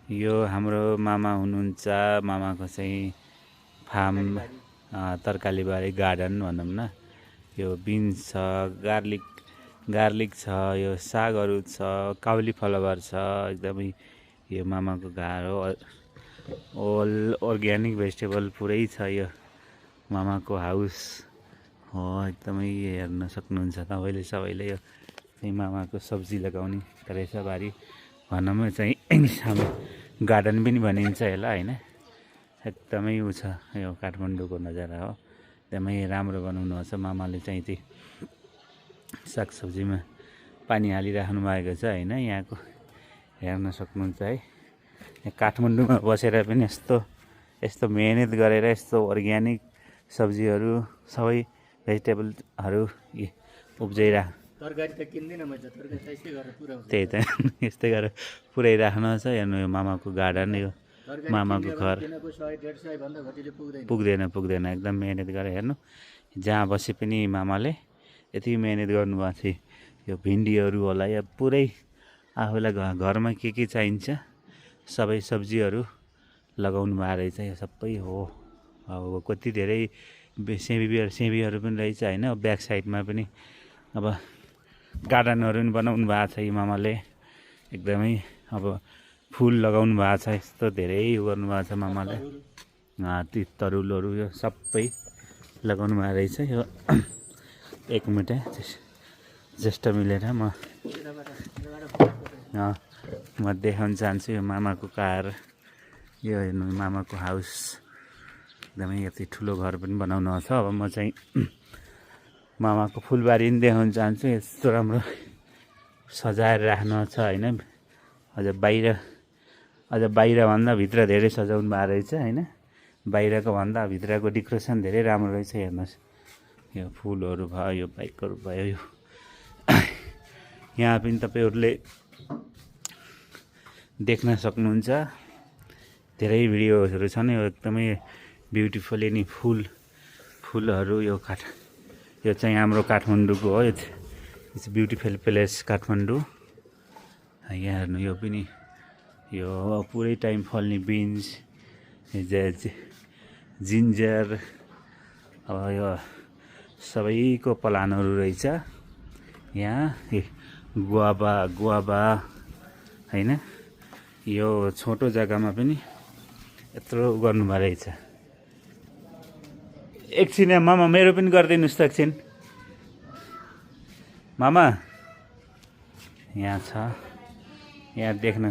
यो हाम्रो मामा हुनुहुन्छ। मामाको चाहिँ फार्म तरकारीबारी गार्डन भनौँ न। यो बिन्स छ, गार्लिक छ, यो सागहरू छ, काउली फ्लावर छ। एकदमै यो मामाको घर हो। अल अर्ग्यानिक भेजिटेबल पुरै छ। यो मामाको हाउस हो। एकदमै हेर्न सक्नुहुन्छ तपाईँले सबैले। यो चाहिँ मामाको सब्जी लगाउने रहेछ बारी भनौँ चाहिँ इङ्ग्लिसमा गार्डन पनि भनिन्छ यसलाई होइन। एकदमै उ छ यो काठमाडौँको नजारा हो। एकदमै राम्रो बनाउनु भएको छ मामाले चाहिँ त्यो सागसब्जीमा पानी हालिराख्नु भएको छ होइन। यहाँको हेर्न सक्नुहुन्छ है। यहाँ काठमाडौँमा बसेर पनि यस्तो मेहनत गरेर यस्तो अर्ग्यानिक सब्जीहरू सबै भेजिटेबलहरू उब्जाइराख तरकारी त किन्दिनँ म, तरकारी त यस्तै गरेर पुऱ्याउँछु। त्यही त यस्तै गरेर पुऱ्याइराख्नु छ। हेर्नु यो मामाको गार्डन, यो मामाको घर पुग्दैन। एकदम मेहनत गरेर हेर्नु जहाँ बसे पनि मामाले यति मेहनत गर्नुभएको थियो। यो भिन्डीहरू होला या पुरै आफूलाई घरमा के चाहिन्छ सबै सब्जीहरू लगाउनु भएको रहेछ। यो सबै हो। अब कति धेरै सेबीहरू पनि रहेछ होइन। ब्याक साइडमा पनि अब गार्डनहरू पनि बनाउनु भएको छ यो मामाले। एकदमै अब फुल लगाउनु भएको छ। यस्तो धेरै उ गर्नुभएको छ मामाले। ती तरुलहरू यो सबै लगाउनु भएको रहेछ। यो एक मिनट ज्येष्ठ मिलेर म देखाउन चाहन्छु यो मामाको कार। यो हेर्नु मामाको हाउस एकदमै यति ठुलो घर पनि बनाउनु छ। अब म चाहिँ मामाको फुलबारी पनि देखाउन चाहन्छु। यस्तो राम्रो सजाएर राख्नु छ होइन। अझ बाहिरभन्दा भित्र धेरै सजाउनु भएको रहेछ होइन। बाहिरको भन्दा भित्रको डेकोरेसन धेरै राम्रो रहेछ। हेर्नुहोस् यो फुलहरू भयो, यो बाइकहरू भयो। यो यहाँ पनि तपाईँहरूले देख्न सक्नुहुन्छ। धेरै भिडियोहरू छन्। यो एकदमै ब्युटिफुल नि फुलहरू यो चाहिँ हाम्रो काठमाडौँको हो। It's beautiful place Kathmandu. यहाँ हेर्नु यो पनि यो पुरै टाइम फल्ने बिन्स, जिन्जर, अब यो सबैको प्लानहरू रहेछ यहाँ। गुवाबा होइन। यो छोटो जग्गामा पनि यत्रो गर्नुभएको रहेछ। एकछिन मामा मेरो पनि गरिदिनुहोस् त एकछिन। मामा यहाँ छ, यहाँ देख्न